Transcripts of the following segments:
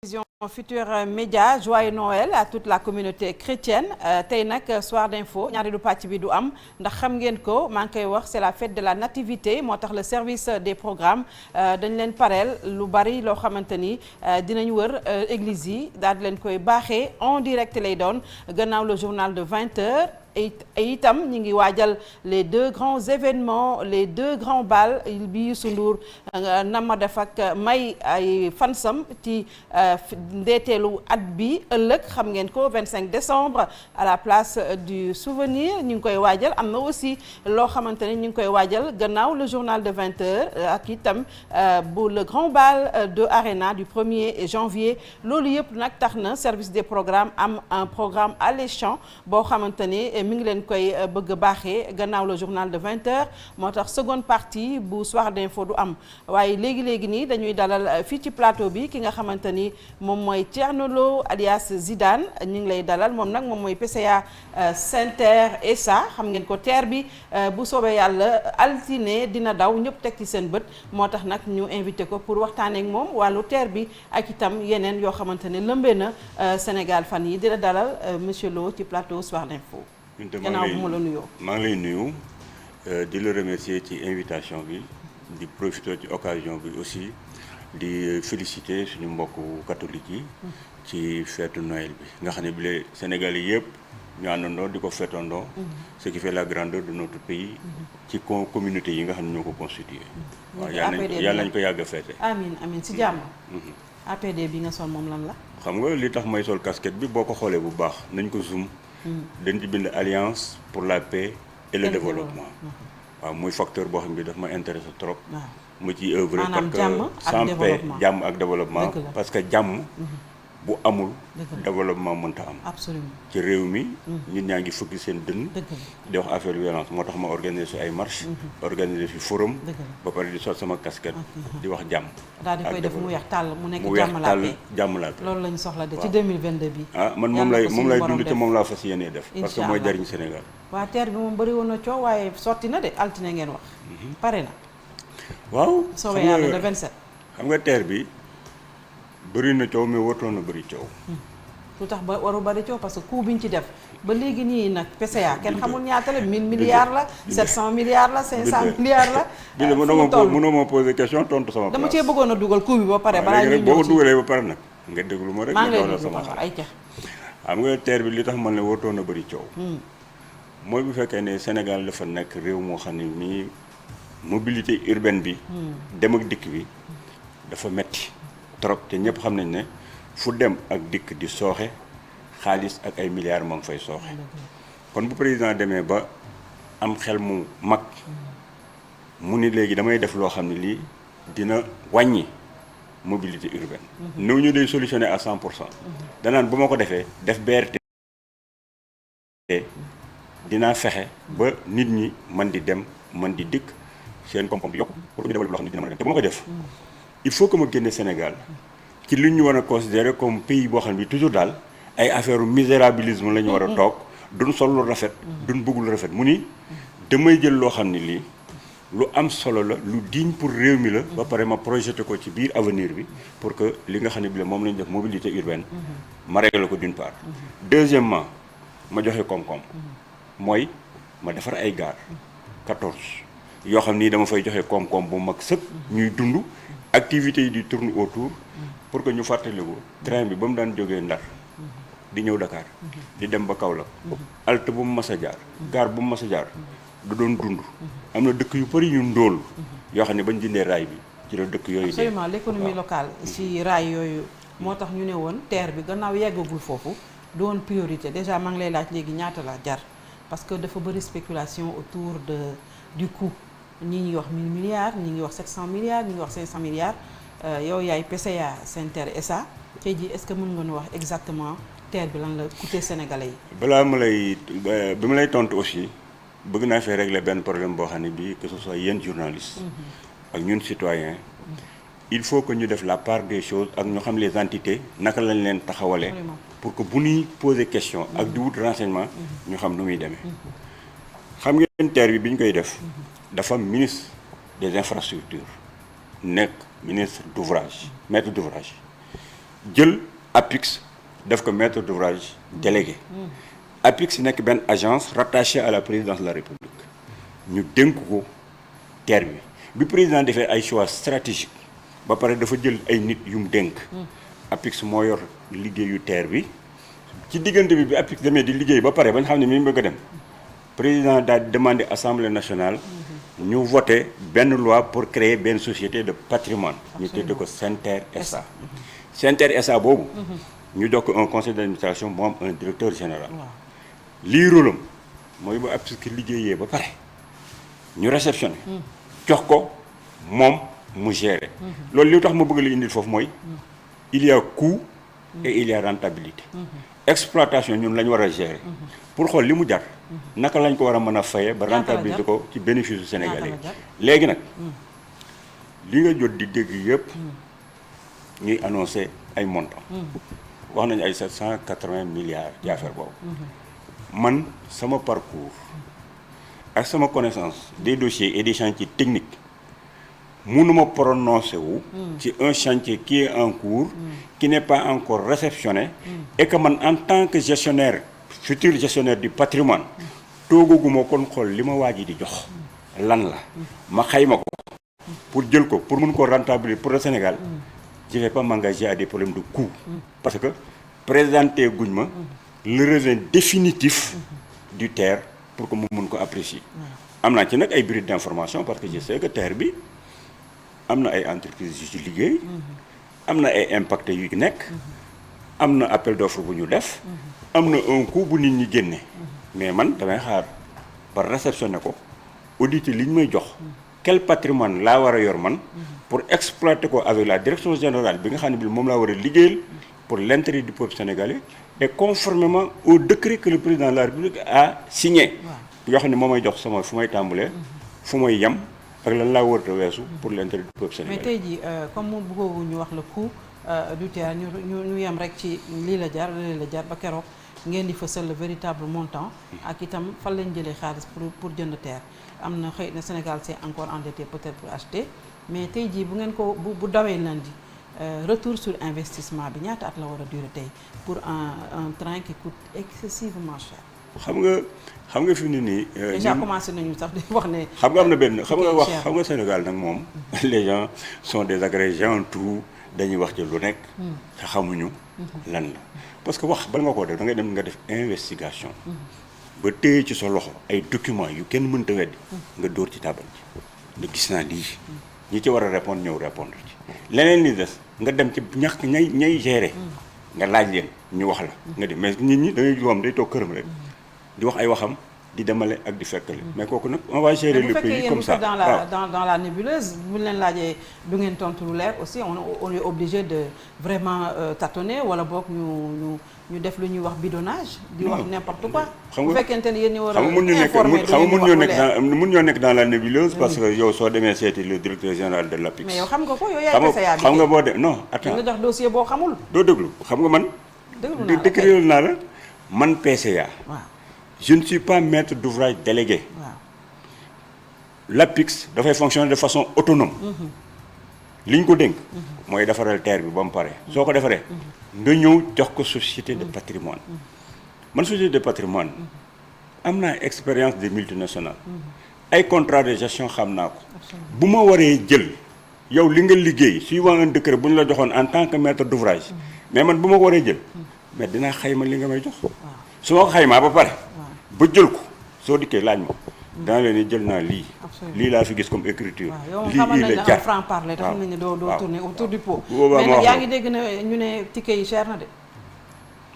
Vision Futurs Médias, joyeux Noël à toute la communauté chrétienne tey nag soir d'info ñaareelu pàcc bi du am ndax xam ngeen ko maa ngi koy wax c'est la fête de la nativité moo tax le service des programmes dañ leen pareel lu bari loo xamante ni dinañ wër église yi daal di leen koy baaxee en direct lay doon gannaaw le journal de 20h. Et itam ñu ngi waajal les deux grands événements les deux grands bals bi Youssou Ndour nama def ak may ay fansam ci ndeeteelu at bi ëllëg xam ngeen ko 25 décembre à la place du souvenir ñu ngi koy waajal am na aussi loo xamante ne ñu ngi koy waajal gannaaw le journal de 20h ak itam bu le grand bal de Arena du 1er janvier loolu yëpp nag tax na service des programmes am un programme alléchant boo xamante ne mi ngi leen koy bëgg baaxee gannaaw le journal de 20h moo tax seconde partie bu soir d'info du am waaye léegi nii dañuy dalal fii ci plateau bi ki nga xamante ni moom mooy Thierno Lo alias Zidane ñu ngi lay dalal moom nag moom mooy PCA Saint-Terre SA xam ngeen ko TER bi bu soobee yàlla altine dina daw ñëpp teg ci seen bët moo tax nag ñu invité ko pour waxtaanee ak moom wàllu TER bi ak itam yeneen yoo xamante ne lëmbee na Sénégal fan yi dina dalal monsieur Lo ci plateau soir d'info. maa ngi lay nuyu di la remercier ci invitation bi di profiter ci occasion bi aussi di féliciter suñu mbokku catholique yi ci fête Noël bi nga xam ne bile Sénégal yi yëpp ñu àndandoo di ko fêtandoo ce qui fait la grandeur de notre pays ci communauté yi nga xam ne ñoo ko constitué waaw yàlla nañ ko yàgg a fêté amiin si jàmm APD bi nga sol moom lan la xam nga li tax may sol casquette bi boo ko xoolee bu baax nañ ko zoom dañ ci bind alliance pour la paix et le développement waaw muy facteur boo xam ne daf ma intéressé trop mu ci œuvre parce que sans paix jàmm ak développement parce que jàmm bu amul développement mënta am absolument ci réew mi nit ñaa ngi fëgg seen dënn di wax affaire violence moo tax ma organiser fi ay marche organiser fi forum ba pare di sol sama casquette di wax jàmm daal di koy def mu weex tàll mu nekk jàmm la loolu lañu soxla de ci 2022 bi man moom lay dund te moom laa fas yéenee def parce que mooy jariñ Sénégal waa TER bi moom bëri woon na coow waaye sotti na de altine ngeen wax pare na waaw soobee yàlla le 27 xam nga TER bi bëri na coow mais wartoon na bëri coow lu tax ba waru bëri coow parce que coût bi ñu ci def ba léegi nii nag PCA kenn xamul ñaata la 1000 milliards la 700 milliards la 500 milliards la bi la mënoo ma poser question tontu sama dama cee bëggoon a dugal coût bi ba pare balaa ñuy ñëw boo ko dugalee ba pare nag nga déglu ma rek maa ngi lay déglu sama ay ca xam nga TER bi li tax man ne wartoon na bëri coow mooy bu fekkee ne Sénégal dafa nekk réew moo xam ne nii mobilité urbaine bi dem ak dikk bi dafa metti trop te ñëpp xam nañ ne fu dem ak dikk di sooxe xaalis ak ay milliards moo ngi fay sooxe kon bu président demee ba am xel mu mag mu ni léegi damay def loo xam ne lii dina wàññi mobilité urbaine néew ñu day solutionné à 100% danaan bu ma ko defee def BRT dinaa fexe ba nit ñi mën di dem mën di dikk seen koom-koom bi yokk pour ñu développé loo xam ne dina mën a dem te bu ma ko def il faut que ma génne Sénégal ci li ñu war a considérer comme pays boo xam ne toujours daal ay affaire misérabilisme la ñu war a toog duñ sol lu rafet duñ bëgg lu rafet mu ni damay jël loo xam ne lii lu am solo la lu digne pour réew mi la ba pare ma projeté ko ci biir avenir bi pour que li nga xam ne bi la moom la ñu def mobilité urbaine ma réglé ko d'une part deuxièmement ma joxe koom-koom mooy ma defar ay gaar 14 yoo xam ni dama fay joxe koom-koom bu mag sëkk ñuy dund activités yi di tourne autour pour que ñu fàttaliku train bi ba mu daan jógee Ndar di ñëw Dakar di dem ba Kaolack halte bu mu mas a jaar gaar bu mu mas a jaar du doon dund am na dëkk yu bëri ñu ndóol yoo xam ne bañ dindee raay bi ci la dëkk yooyu absolument l'économie locale ci raay yooyu moo tax ñu ne woon TER bi gannaaw yeggagul foofu doon priorité déjà maa ngi lay laaj léegi ñaata la jar parce que dafa bëri spéculation autour du coût ñi ngi wax 1000 milliards ñi ngi wax 700 milliards ñi ngi wax 500 milliards yow yaay PCA Saint-Terre SA tey jii est-ce que mën nga ñu wax exactement TER bi lan la coûté Sénégalais yi. balaa ma lay bi ma lay tontu aussi bëgg naa fee régler benn problème boo xam ne bii que ce soit yéen journalistes. ak ñun citoyens. il faut que ñu def la part des choses ak ñu xam les entités naka lañ leen taxawalee. pour que bu ñuy poser question ak di wut renseignement ñu xam nu muy demee. xam ngeen TER bi ñu koy def. dafa ministre des infrastructures nekk ministre d'ouvrage maître d'ouvrage jël APIX def ko maître d'ouvrage délégué. APIX nekk benn agence rattachée à la présidence de la République ñu dénk ko TER bi président defee ay choix stratégique ba pare dafa jël ay nit yu mu dénk. APIX moo yor liggéeyu TER bi ci diggante bi APIX demee di liggéey ba pare ba nga xam ne mi ngi bëgg a dem président daal demandé assemblée nationale. ñu voté benn loi pour créer benn société de patrimoine ñu tuddee ko SENTER SA. SENTER SA boobu ñu jox ko un conseil d'administration mu am un directeur général. lii rôle am mooy ba APIX liggéeyee ba pare ñu réceptionné jox ko moom mu gérer. loolu li tax ma bëgg la indil foofu mooy il y a coût et il y a rentabilité. exploitation ñun la ñu war a gérer pour xool li mu jar naka lañ ko war a mën a fayee ba rentabiliser ko ci bénéfice du Sénégalais léegi nag li nga jot di dégg yëpp ñuy annoncé ay montants wax nañu ay 780 milliards ci affaire boobu man sama parcours ak sama connaissance des dossiers et des chantiers techniques mënuma prononcé wu ci un chantier qui est en cours qui n'est pas encore réceptionné et que man en tant que gestionnaire futur gestionnaire du patrimoine toogaguma kon xool li ma waa ji di jox lan la ma xayma ko pour jël ko pour mën ko rentabiliser pour le Sénégal je vais pas m'engager à des problèmes de coût parce que présenté guñ ma le revenu définitif du TER pour que mu mën ko apprécier am naa ci nag ay bribes d'information parce que je sais que TER bi am na ay entreprises yu ci liggéey am na ay impacté yu nekk am na appel d'offre bu ñu def am na un coût bu nit ñi génne mais man damay xaar par réceptionné ko auditer li ñu may jox quel patrimoine laa war a yor man pour exploiter ko avec la direction générale bi nga xam ne bi moom laa war a liggéeyal pour l'intérêt du peuple sénégalais et conformément au décret que le président de la République a signé yoo xam ne moo may jox sama fu may tàmbalee fu may yem ak lan laa war a weesu pour l'intérêt du peuple sénégalais. mais tey jii comme mu bëggoo ñu wax le coût du TER ñu yem rek ci lii la jar ba keroog ngeen di fësal le véritable montant ak itam fan lañ jëlee xaalis pour jënd TER am na xëy na Sénégal c'est encore endetté peut-être pour acheter mais tey jii bu ngeen ko bu dawee lundi retour sur investissement bi ñaata at la war a durer tey pour un train qui coûte excessivement cher. xam nga fi mu ne nii. déjà commencé nañu sax di wax ne. xam nga am na benn xam nga Sénégal nag moom. les gens sont des agrégés tout dañuy wax ci lu nekk. te xamuñu lan la parce que wax bala nga koo def da ngay dem nga def investigation. ba téye ci sa loxo ay documents yu kenn mënta weddi. nga dóor ci taabal ji. nga gis naa lii. ñi ci war a répondre ñëw répondre ci. leneen li des nga dem ci ñay gérer. nga laaj leen ñu wax la. nga dem mais nit ñi da ngay joom day toog këram rek. di wax ay waxam di demale ak di fekkale mais kooku nag on va gérer le pays comme ça dans la nébuleuse bu leen laajee du ngeen tontu lu leer aussi on est obligé de vraiment tâtonner wala boog ñu def lu ñuy wax bidonnage di wax n'importe quoi bu fekkente ne yéen ñu war a informer mun ñoo nekk dans la nébuleuse parce que yow soo demee seeti le directeur général de l'APIX mais yow xam nga ko yow yaay PCA bi xam nga boo de non attends nga jox dossier boo xamul doo déglu xam nga man décrire naa la man PCA waaw je ne suis pas maître d'ouvrage délégué. waaw l'APIX dafay fonctionner de façon autonome. li ñu ko dénk. mooy defaral TER bi ba mu pare. soo ko defaree. nga ñëw jox ko société de patrimoine. man société de patrimoine am naa expérience des multinationales. ay contrat de gestion xam naa ko. bu ma waree jël yow li nga liggéey suivant un décret bu ñu la joxoon en tant que maître d'ouvrage. mais man bu ma ko waree jël. mais dinaa xayma li nga may jox. su ma ko xaymaa ba pare. ba jël ko soo dikkee laaj ma. dana leen ni jël naa lii. lii laa fi gis comme écriture. lii la jar franc parler te xam nañ ne doo tourner autour du pot. mais nag yaa ngi dégg ne ñu ne ticket yi cher na de.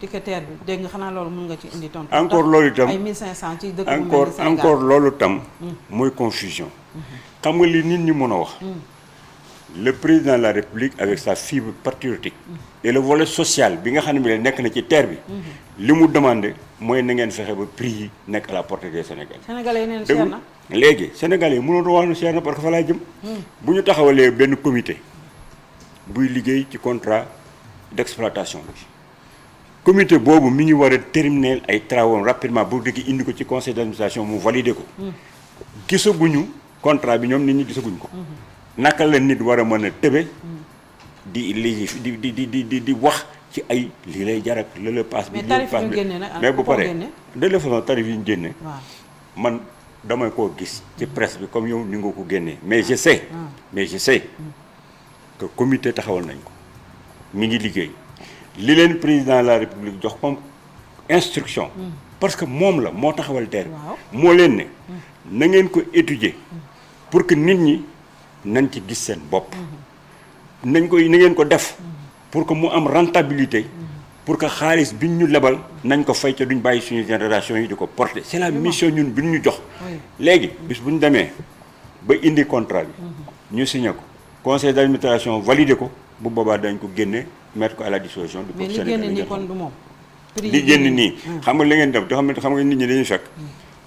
ticket TER bi dégg nga xanaa loolu mën nga ci indi tontu. encore loolu itam ay 1500 ci dëkk bu mel ni Sénégal encore loolu itam. mooy confusion. xam nga li nit ñi mën a wax. le président de la République avec sa fibre patriotique. et le volet social bi nga xam ne nekk na ci TER bi. li mu demandé mooy na ngeen fexe ba prix yi nekk à la portée des Sénégalais. Sénégalais yi neen cher na léegi Sénégalais yi mënoon wax ne cher na parce que fa laa jëm. bu ñu taxawalee benn comité buy liggéey ci contrat d'exploitation bi. comité boobu mi ngi war a terminer ay travaux rapidement bu dëgg indi ko ci conseil d'administration mu valider ko. gisaguñu contrat bi ñoom nit ñi gisaguñ ko. naka la nit war a mën a tëbe di wax ci ay lii lay jar ak la passe bi. mais tarif yi ñu génne nag mais bu paree de la façon tarif yi ñu génne. waaw man damay koo gis ci presse bi comme yow ni nga ko génnee mais je sais. mais je sais que comité taxawal nañ ko mi ngi liggéey li leen président de la république jox comme instruction. parce que moom la moo taxawal TER bi. moo leen ne na ngeen ko étudier pour que nit ñi nañ ci gis seen bopp. na ngeen ko def pour que mu am rentabilité. pour que xaalis bi ñu lebal nañ ko fay ca duñ bàyyi suñu génération yi di ko porter c'est la mission ñun bi ñu jox. léegi bis bu ñu demee ba indi contrat bi. ñu signé ko conseil d'administration validé ko bu boobaa dañ ko génne mettre ko à la disposition du peuple sénégalais. mais li génn nii kon du moom. li génn nii xam nga li ngeen def xam nga nit ñi dañuy fekk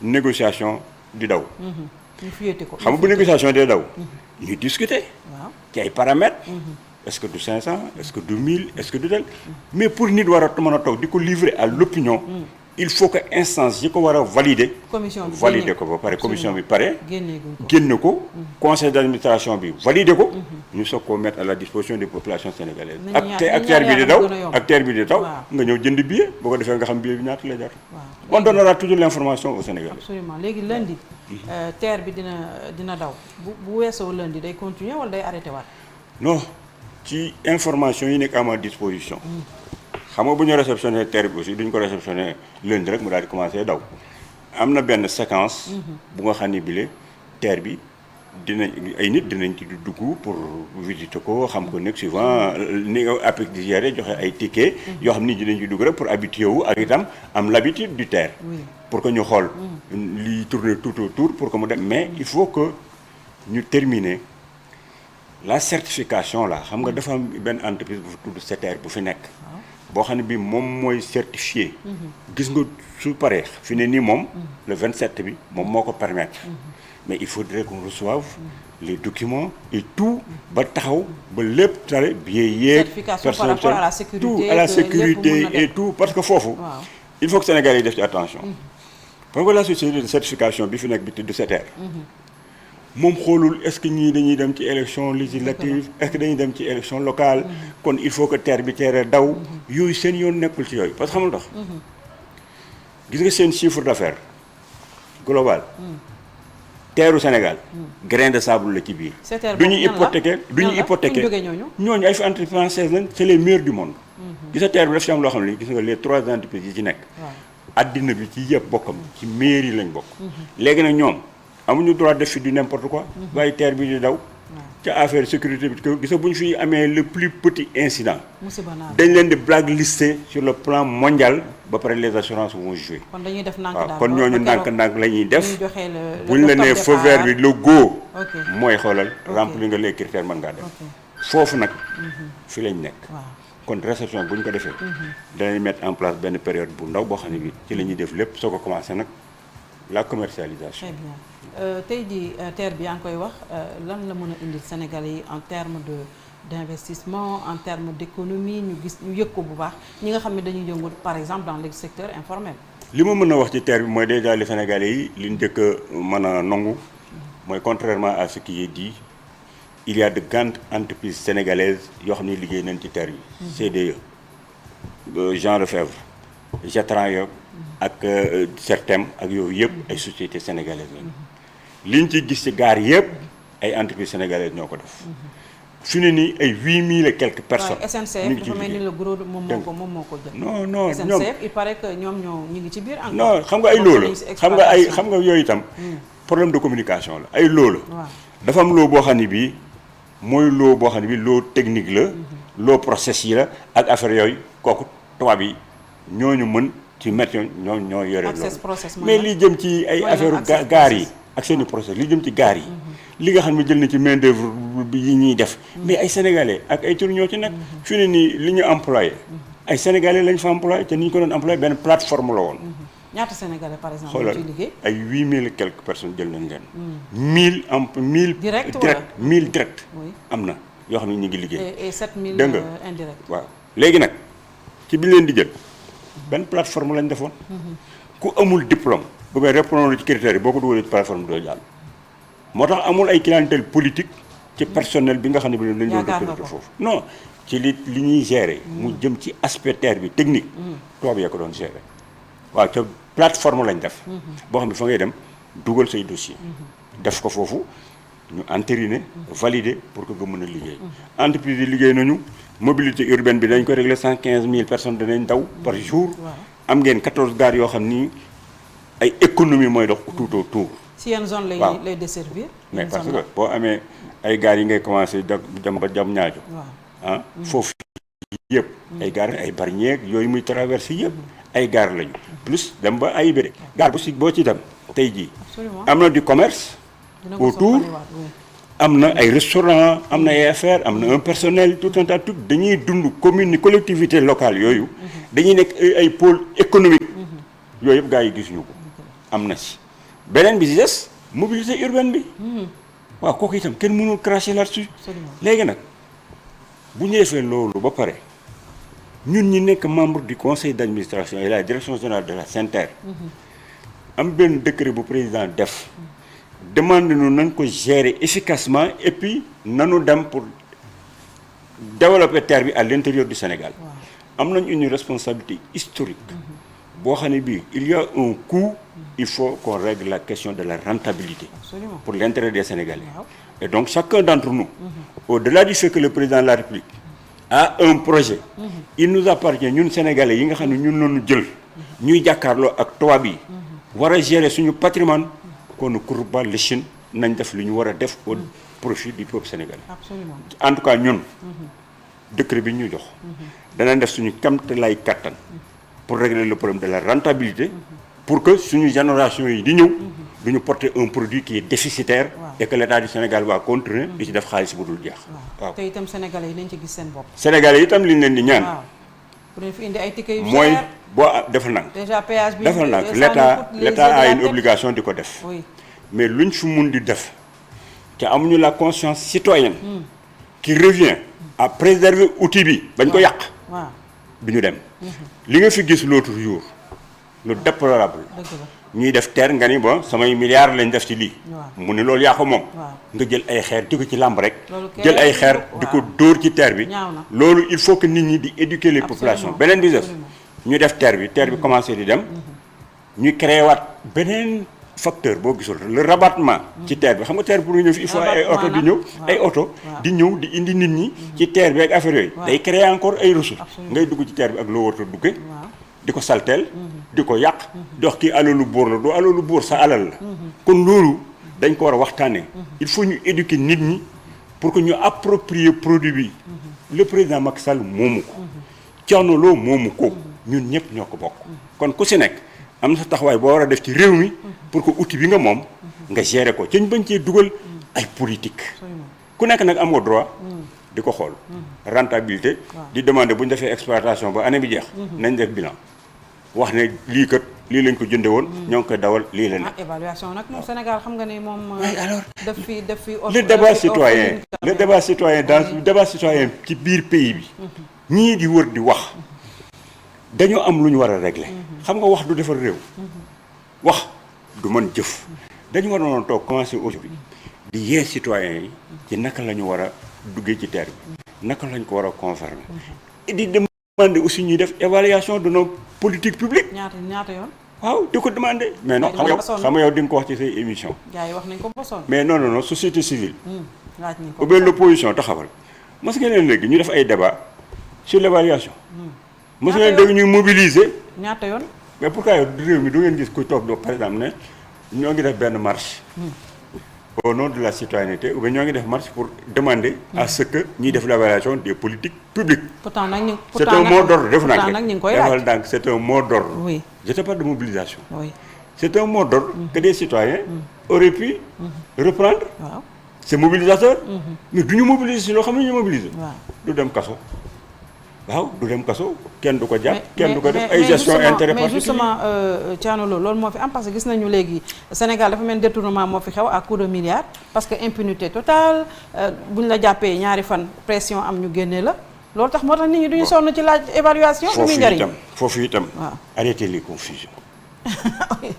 négociation di daw. ñu fiyete ko xam nga bu négociation dee daw. ñu discuter. waaw ci ay paramètres. est-ce que du 500 est-ce que du 1000 est-ce que du tel mais pour nit war a mën a toog di ko livrer à l'opinion. il faut que instance yi ko war a valider. commission bi valider ko ba pare commission bi pare. génne génn ko. conseil d'administration bi valider ko. ñu soog koo mettre à la disposition des populations sénégalaises. ak TER bi di daw ak TER bi di daw. nga ñëw jënd billet boo ko defee nga xam billet bi ñaata lay jar. on donnera toujours l'information aux Sénégalais. absolument léegi lundi. TER bi dina daw bu weesoo lundi day continuer wala day arrêté waat. non ci information yi nekk à ma disposition. xam nga bu ñu réceptionné TER bi aussi duñ ko réceptionné lundi rek mu daal di commencé daw. am na benn séquence. bu nga xam ne bile TER bi ay nit dinañ ci dugg pour visiter ko xam ko nekk suivant ni nga APEX di gérer joxe ay tickets. yoo xam ni dinañ ci dugg rek pour habituer wu ak itam am l'habitude du TER. pour que ñu xool liy tourner tout autour pour que mu dem mais il faut que ñu terminer la certification là xam nga dafa am benn entreprise bu tudd SETER bu fi nekk. boo xam ne bii moom mooy certifié. gis nga su paree fi ne nii moom. le 27 bi moom moo ko permettre. mais il faudrait qu'on reçoive les documents et tout ba taxaw ba lépp tare billet yeeg. certification par rapport à la sécurité tout à la sécurité et tout parce que foofu. il faut que Sénégalais yi def ci attention. parce que la société de certification bi fi nekk bi tudd SETER. moom xoolul est-ce que ñii dañuy dem ci élection législative est-ce que dañuy dem ci élection locale kon il faut que TER bi teere daw yooyu seen yoon nekkul ci yooyu parce que xamul tax gis nga seen chiffre d'affaires global teeru Sénégal grain de sable la ci biir du ñu hypothéquer ñooñu ay fi entreprise française lañ c'est les meilleurs du monde gis nga TER bi daf ci am loo xam ne gis nga les 3 entreprises yi ci nekk addina bi ci yëpp bokkam ci meilleurs yi lañ bokk léegi nag ñoom amuñu droit def fi du n'importe quoi. waaye TER bi di daw. ca affaire sécurité bi gis nga bu ñu fi amee le plus petit incident. dañ leen di blacklister sur le plan mondial ba pare les assurances vont jouer. kon dañuy def ndànk daal kon ñooñu ndànk la ñuy def. bu ñu la nee feu vert bi le go. mooy xoolal remplir nga les critères mën ngaa def. foofu nag fi lañ nekk. kon réception bu ñu ko defee. danañ mettre en place benn période bu ndaw boo xam ne bii ci la ñuy def lépp soo ko commencé nag. la commercialisation. Très bien tey jii TER bi yaa ngi koy wax lan la mën a indil Sénégalais yi en termes d'investissement en termes d'économie ñu yëg ko bu baax ñi nga xam ne dañuy yëngu par exemple dans le secteur informel. li ma mën a wax ci TER bi mooy déjà les Sénégalais yi li ñu njëkk a mën a nangu mooy contrairement à ce qui est dit il y a de grandes entreprises sénégalaises yoo xam ne liggéey nañ ci TER bi. CDE Jean Lefebvre Jetran yo ak Sertem ak yooyu yëpp ay sociétés sénégalaises lañu liñ ci gis ci gaar yëpp ay entreprises sénégalaises ñoo ko def fi ne nii ay 8000 et quelques personnes. SNCF dafa mel ni le gros moom moo ko jël. non ñoom SNCF il paraît que ñoom ñu ngi ci biir. encore non xam nga ay loolu xam nga yooyu itam problème de communication la ay loolu. dafa am loo boo xam ne bii mooy loo boo xam ne bii loo technique la. loo process yi la ak affaire yooyu kooku tubaab yi ñooñu mën. ci météo ñoo yore loolu mais li jëm ci ay affaire gaar yi ak seeni process li jëm ci gaar yi li nga xam ne jël na ci main d'œuvre bi yi ñuy def mais ay sénégalais ak ay tur ñoo ci nekk fi ne nii li ñu employé ay sénégalais lañ fa employé te ni ñu ko doon employé benn plateforme la woon ñaata sénégalais par exemple xoolal ay 8000 et quelques personnes jël nañ leen 1000 direct am na yoo xam ne ñu ngi liggéey et 7000 dégg nga indirect waaw léegi nag ci bi leen di jël benn plateforme lañ defoon ku amul diplôme bu ngay répondre ci critères yi boo ko dugalee ci plateforme doo jàll moo tax amul ay clientèle politique ci personnel bi nga xam ne bi lañ doon recruter foofu non ci li ñuy gérer mu jëm ci aspect terre bi technique tubaab yee ko doon gérer waaw ca plateforme lañ def boo xam ne fa ngay dem dugal say dossier def ko foofu ñu entériner valider pour que nga mën a liggéey entreprise yi liggéey nañu mobilité urbaine bi dañ ko régler 115 000 personnes danañ daw par jour am ngeen 14 gares yoo xam ni ay économie mooy dox tout autour. si yenn zone lay desservir. mais parce que boo amee ay gares yi ngay commencé dem ba jam ñaajo ah foofu yëpp ay gares ay Bargny yooyu muy traversé yëpp ay gares lañu plus dem ba ay béré gare bu si boo ci dem tey jii am na du commerce autour am na ay restaurant am na ay affaires am na un personnel tout un tas tout dañuy dund commune collectivité locale yooyu dañuy nekk ay pôle économique yooyu yëpp gars yi gisuñu ko am na si beneen bi si des mobilité urbaine bi waaw kooku itam kenn mënul cracher là-dessus léegi nag bu ñu defee loolu ba pare ñun ñi nekk membre du conseil d'administration et la direction générale de la SENTER am benn décret bu président def demande nu nañ ko gérer efficacement et puis nanu dem pour développer terre bi à l'intérieur du Sénégal am nañ une responsabilité historique boo xam ne bii il y a un coût il faut qu'on règle la question de la rentabilité pour l'intérêt des Sénégalais et donc chacun d'entre nous au-delà du fait que le président de la République a un projet il nous appartient ñun Sénégalais yi nga xam ne ñun lañu jël ñuy jàkkaarloo ak tubaab yi war a gérer suñu patrimoine qu'on ne courbe pas l'échine nañ def li ñu war a def au profit du peuple sénégalais. Absolument. En tout cas ñun décret bi ñu jox danañ def suñu kamtalaay kattan pour régler le problème de la rentabilité pour que suñu génération yi di ñëw duñu porter un produit qui est déficitaire et que l'État du Sénégal va continuer di ci def xaalis bu dul jeex. waaw te itam sénégalais yi nañ ci gis seen bopp. sénégalais yi itam li ñu leen di ñaan. pour ñu fi indi ay tickets yu mooy boo defal nag. déjà péage bi defal nag l'État a une obligation di ko def. oui mais luñ fi mun di def te amuñu la conscience citoyenne. qui revient à préserver outil bi. bañ ko yàq. waaw bi ñu dem. li nga fi gis l'autre jour lu déplorable. ñuy def terre nga ni bon samay milliards lañ def ci lii. mu ne loolu yaa ko moom. nga jël ay xeer di ko ci làmb rek. jël ay xeer di ko dóor ci terre bi. loolu il faut que nit ñi di éduquer les populations. beneen bi des ñu def terre bi commencé di dem. ñu créé waat beneen facteur boo gisul le rabattement. ci terre bi xam nga terre pour ñu ñëw fi il faut ay oto di ñëw. ay oto di ñëw di indi nit ñi. ci terre bi ak affaire yooyu. day créer encore ay ressources. ngay dugg ci terre bi ak loo warut a duggee. di ko salteel di ko yàq di wax kii alalu buur la doo alalu buur sa alal la kon loolu dañ ko war a waxtaanee il faut ñu éduquer nit ñi pour que ñu approprier produit bi le président Macky Sall moomu ko Thierno Lo moomu ko ñun ñëpp ñoo ko bokk kon ku si nekk am na sa taxawaay boo war a def ci réew mi pour que outil bi nga moom nga gérer ko ci ñu bañ cee dugal ay politique ku nekk nag am nga droit di ko xool rentabilité di demander bu ñu defee exploitation ba année bi jeex nañ def bilan wax ne lii kat lii lañ ko jënde woon ñoo ngi koy dawal lii la ne évaluation nag moom Sénégal xam nga ne moom alors def fi le débat citoyen ci biir pays bi ñii di wër di wax dañoo am lu ñu war a régler xam nga wax du defar réew wax du mën jëf dañu waroon toog commencer aujourd'hui di yee citoyens yi ci naka la ñu war a duggee ci terre bi naka lañ ko war a concerner et di demander aussi ñuy def évaluation de nos politiques publiques. ñaata yoon. waaw di ko demander. mais non xam nga yow di nga ko wax ci say émission. gars yi wax nañ ko ba sonn. mais non société civile. laaj nañ ko ou bien l'opposition taxawal. mos ngeen leen léegi ñu def ay débat sur l'évaluation. mos ngeen dégg ñuy mobiliser. ñaata yoon. mais pourquoi yow réew mi du ngeen gis ku toog do par exemple ne ñoo ngi def benn marche. au nom de la citoyenneté ou bien ñoo ngi def marche pour demander à ce que ñuy def l'évaluation des politiques publiques. pourtant nag c'est un mot d'ordre def naa nag ñu ngi koy laaj donc c'est un mot d'ordre. oui je te parle de mobilisation. oui c'est un mot d'ordre que des citoyens auraient pu reprendre. waaw ces mobilisateurs. mais du ñu mobiliser si loo xam ne ñu mobiliser. waaw du dem kaso. waaw du dem kaso kenn du ko jàpp. kenn du ko def ay gestion intérêt particulier mais justement Thierno Lo loolu moo fi am parce que gis nañu léegi Sénégal dafa mel détournement moo fi xew à coup de milliards parce que impunité totale bu ñu la jàppee ñaari fan pression am ñu génnee la loolu tax moo tax nit ñi duñu sonn ci laaj évaluation. lu muy njëriñ foofu itam waaw arrêter les confusions.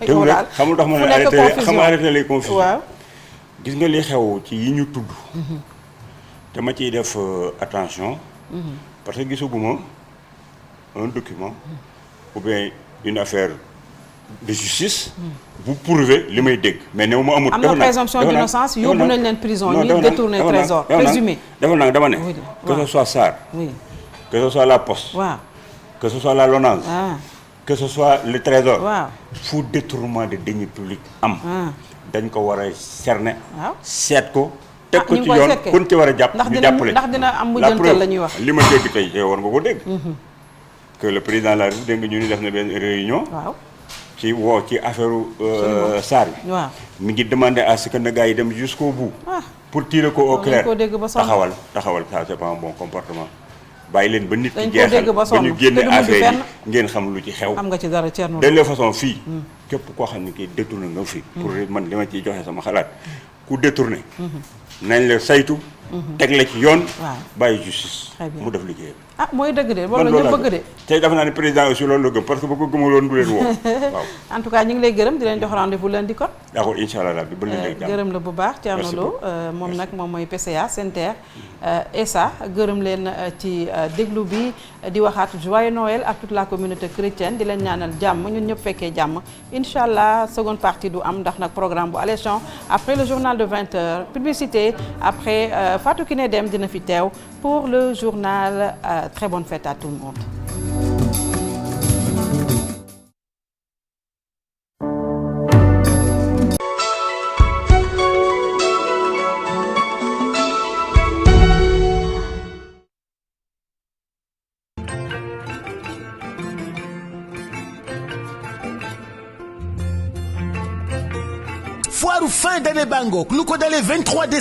yow daal xamul tax ma ne arrêter les confusions. waaw gis nga li xew ci yi ñu tudd. dama ciy def attention. parce que gisaguma un document ou bien une affaire de justice. bu prouver li may dégg. mais néew ma amul. am na présomption d'innocence yóbbu nañ leen prison ñi détourné trésor présumé. dama ne. que ce soit SAR. oui que ce soit la Poste. waaw que ce soit la LONASE. que ce soit le trésor. waaw fu détournement de deniers publics am. dañ ko war a cerner. waaw seet ko. teg ko ci yoon kun ci war a jàpp ñu jàppale. ndax dina am mujjantal la ñuy wax. li ma dégg tey war nga ko dégg. que le président de la République dégg nga ñu ni def na benn réunion. waaw ci affaire SAR bi. waaw mi ngi demander à ce que na gars yi dem jusqu'au bout. pour tirer ko au clair taxawal ça c'est pas un bon comportement. bàyyi leen ba nit ki jeexal ba ñu génne affaire yi ngeen xam lu ci xew. xam nga ci dara Thierno. de la façon fii. képp koo xam ne kii détourné nga fii. pour man li ma ciy joxe sama xalaat. ku détourné. nañ la saytu. teg la ci yoon. bàyyi justice. mu def liggéeyam. mooy dëgg de loolu la ñu bëgg de. tey dafa naa ne président aussi loolu la gëm parce que bu ko gëmaloon du leen woo. waaw en tout cas ñu ngi lay gërëm di leen jox rendez-vous lundi kon. d'accord incha allah rabbi ba leen gërëm la bu baax Thierno Lo moom nag moom mooy PCA SENTER ESA gërëm leen ci déglu bi di waxaat joyeux Noël ak toute la communauté chrétienne di leen ñaanal jàmm ñun ñëpp fekkee jàmm incha allah seconde partie du am ndax nag programme bu alléchant après le journal de 20h publicité après Fatou Kiné Deme dina fi teew pour le journal. Très bonne fête à tout le monde. Foire fin d'année Bangok lu ko dalee 23 décembre